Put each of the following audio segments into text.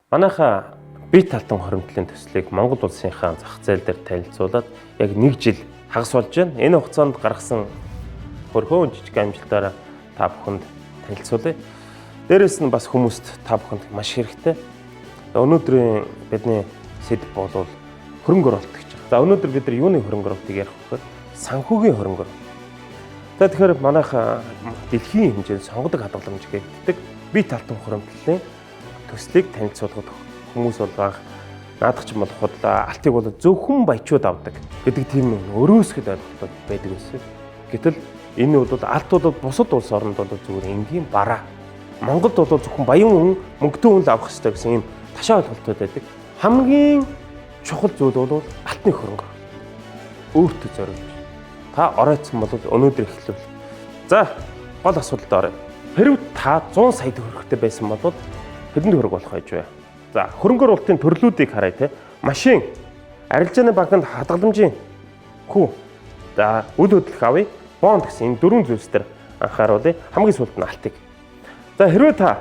Манайхаа бие талтан хоримтлын төслийг Монгол улсынхаа зах зээл дээр танилцуулаад яг нэг жил хагас болж байна. Энэ хугацаанд гаргасан хөрхөөн жижиг амжилтаараа та бүхэнд танилцуулъя. Дээрээс нь бас хүмүүст та бүхэнд маш хэрэгтэй. Өнөөдрийн бидний сэдэв бол хөрөнгө оруулалт гэж байна. За, өнөөдөр бид нар юуны хөрөнгө оруулалтыг ярих вэ гэхээр санхүүгийн хөрөнгө оруулалт. За, тэгэхээр манайхаа дэлхийн хэмжээнд сонгодог хадгаламж гэдэг бие талтан хуримтлалын төслийг танилцуулахад хүмүүс бол анх наадах ч юм бол худлаа, алтыг бол зөвхөн баячууд авдаг гэдэг тийм өрөөсгөл ойлголтууд байдаг байсан. Гэтэл энэ бол алт бол бусад улс оронд бол зүгээр энгийн бараа. Монголд бол зөвхөн баян хүн, мөнгөтэй хүн л авах ёстой гэсэн ийм ташаа ойлголтууд байдаг. Хамгийн чухал зүйл бол алтны хөрөнгө. Өөртөө зориулж. Та оройтсан бол өнөөдөр эхлэв. За, гол асуудалд оръё. Хэрв та 100 сая төгрөгтэй байсан бол хэдэн төгрөг болох байж вэ? За, хөрөнгө оруулалтын төрлүүдийг харъя те. Машин, арилжааны банкнд хадгаламжийн хүү. За, үл хөдлөх авъя. Бонд гэсэн энэ дөрвөн зүйлс дээр анхааруулъя. Хамгийн сүүлд нь алтыг. За, хэрвээ та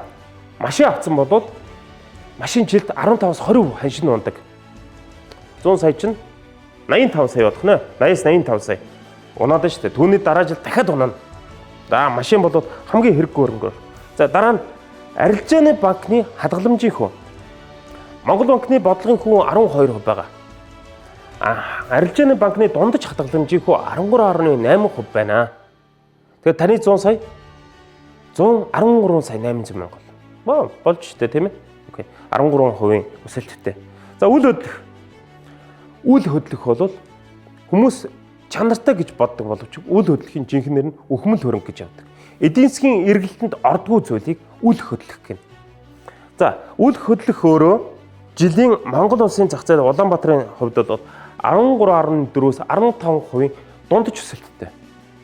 машин авсан бол машин жилд 15-аас 20% ханшин ундаг. 100 сая чинь 85 сая болох нэ. 80-аас 85 сая. Унаад нь шүү дээ. Түүний дараа жил дахиад унана. За, машин бол хамгийн хэрэггүй хөрөнгө. За, дараа нь арилжааны банкны хадгаламжийн хүү. Монгол банкны бодлогын хүү 12% байгаа. Арилжааны банкны дундаж хадгаламжийн хүү 13.8% байна. Тэгэхээр таны 100 сая 113 сая 800 мянга бол. Болж штэ, тийм ээ. Окей. 13% өсөлттэй. За, үл хөдлөх. Үл хөдлөх бол хүмүүс чанартай гэж боддог боловч үл хөдлөхийн жинхэнэ нэр нь үхмэл хөрөнгө гэж явдаг. Эдийн засгийн эргэлтэнд ордгүй зүйлийг үл хөдлөх гэнэ. За, үл хөдлөх өөрөө жилийн Монгол улсын зах зээл Улаанбаатарын хувьд бол 13.4-өөс 15% дундаж өсөлттэй.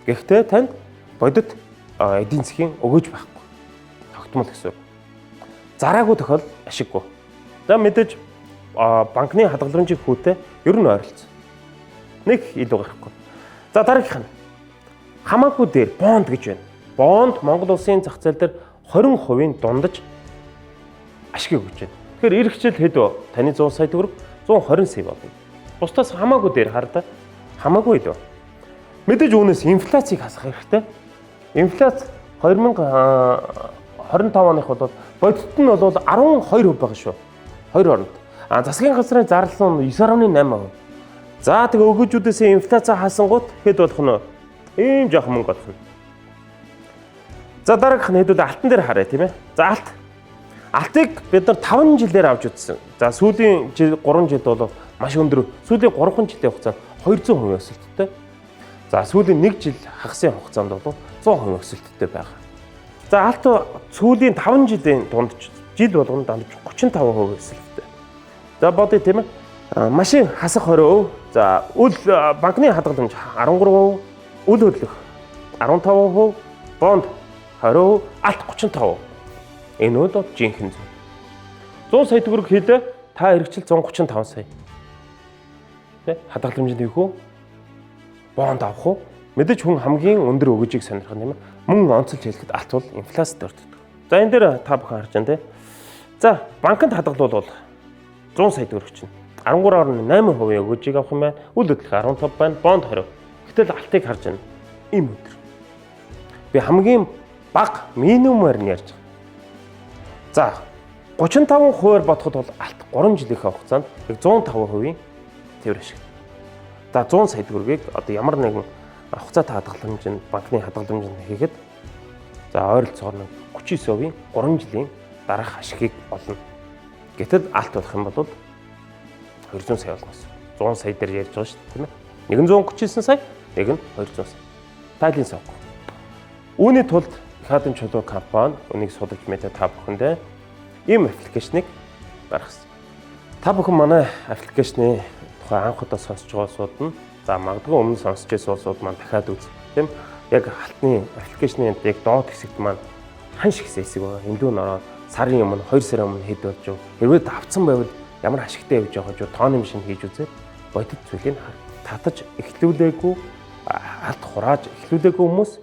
Гэхдээ танд бодит эдийн засгийн өгөөж байхгүй. Тогтмол гэсэн үг. Зараагүй тохиол ашиггүй. За, мэдээж банкны хадгаламжийн хүүтэй ер нь ойролцоо. Нэг илүү гарахгүй. За, дараагийнх нь хамаагүй дээр бонд гэж байна. Бонд Монгол улсын зах зээл дээр 20% дундаж ашгийг өгч байна. Тэгэхээр ирэх жил хэд вэ? Таны 100 сая төгрөг 120 сая болно. Бусдаас хамаагүй дээр хар да. Хамаагүй илүү. Мэдээж үүнээс инфляцийг хасах хэрэгтэй. Инфляц 2025 оных бол бодитод нь бол 12% байгаа шүү. Хоёр оронд. А засгийн газрын зарлал нь 9.8%. За, тэгээ өгөөжүүдээс инфляц хасангууд хэд болох нь вэ? Ийм жоох мөнгө болох нь. За, дараагийнх нь хэдүүл алтан дээр харъя, тийм ээ. За, алт. Алтыг бид нар 5 жилээр авч үзсэн. За, сүүлийн жил 3 жилд бол маш өндөр, сүүлийн 3 жилийн хугацаанд 200% өсөлттэй. За, сүүлийн 1 жил хагасын хугацаанд бол 100% өсөлттэй байгаа. За, алт сүүлийн 5 жилийн дунд жил болгоно дандаж 35% өсөлттэй. За, бодъё, тийм ээ. Машин хасах 20%. За, үл банкны хадгаламж 13%, үл хөдлөх 15%, бонд 20%, алт 35%. Энэ бол жинхэнэ зүйл. 100 сая төгрөг хийлээ. Та хэрэгжил 135 сая. Тэ? Хадгаламжинд хийх үү? Бонд авах уу? Мэдээж хүн хамгийн өндөр өгөөжийг сонирхох юм. Мөн онцолж хэлэхэд алт бол инфляцид өртдөг. За, энэ дээр та бүхэн харж байна, те. За, банкнд хадгалбал бол 100 сая төгрөг чинь 13.8% өгөөжийг авах юм байна. Үл хөдлөх 15 байна, бонд 20. Гэтэл алтыг харж байна. Ийм өндөр. Би хамгийн бага минимумаар нь ярьж байгаа. За, 35%-аар бодоход бол алт 3 жилийнхээ хугацаанд яг 105%-ийн цэвэр ашиг. За, 100 сая төгрөгийг одоо ямар нэгэн хугацаатай хадгаламжинд, банкны хадгаламжинд хийхэд, за, ойролцоогоор 39%-ийн 3 жилийн дараах ашигыг олно. Гэтэл алт болох юм бол 200 сая болно гэсэн. 100 сая дээр ярьж байгаа шүү дээ, тийм ээ. Нэг нь 139 сая, нэг нь 200 сая. Тайлын сонгох. Үүний тулд Их хаадын чулуу компани үнийг судалж мэдээ та бүхэндээ ийм application ийг гаргасан. Та бүхэн манай application ы тухай анх удаа сонсож байгаа улсууд нь, за, магадгүй өмнө сонсч байсан улсууд маань дахиад үз. Тийм, яг алтны application ы яг доод хэсэгт маань ханш гэсэн хэсэг байгаа. Энд дүү ороод сарын өмнө, 2 сарын өмнө хэд болж вэ? Хэрвээ давцсан байвал ямар ашигтай явж байгаа ч тооны машин хийж үзээд бодит зүйлийг хар. Татаж эхлүүлээгүй, алт хурааж эхлүүлээгүй хүмүүс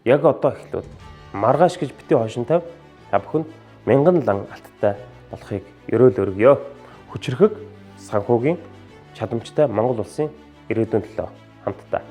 яг одоо эхлүүл. Маргааш гэж бити хошин тавь, та бүхэн мянган лан алттай. болохыг ерөөл өргөё. Хүчирхэг санхүүгийн чадамжтай Монгол улсын ирээдүйн төлөө хамтдаа.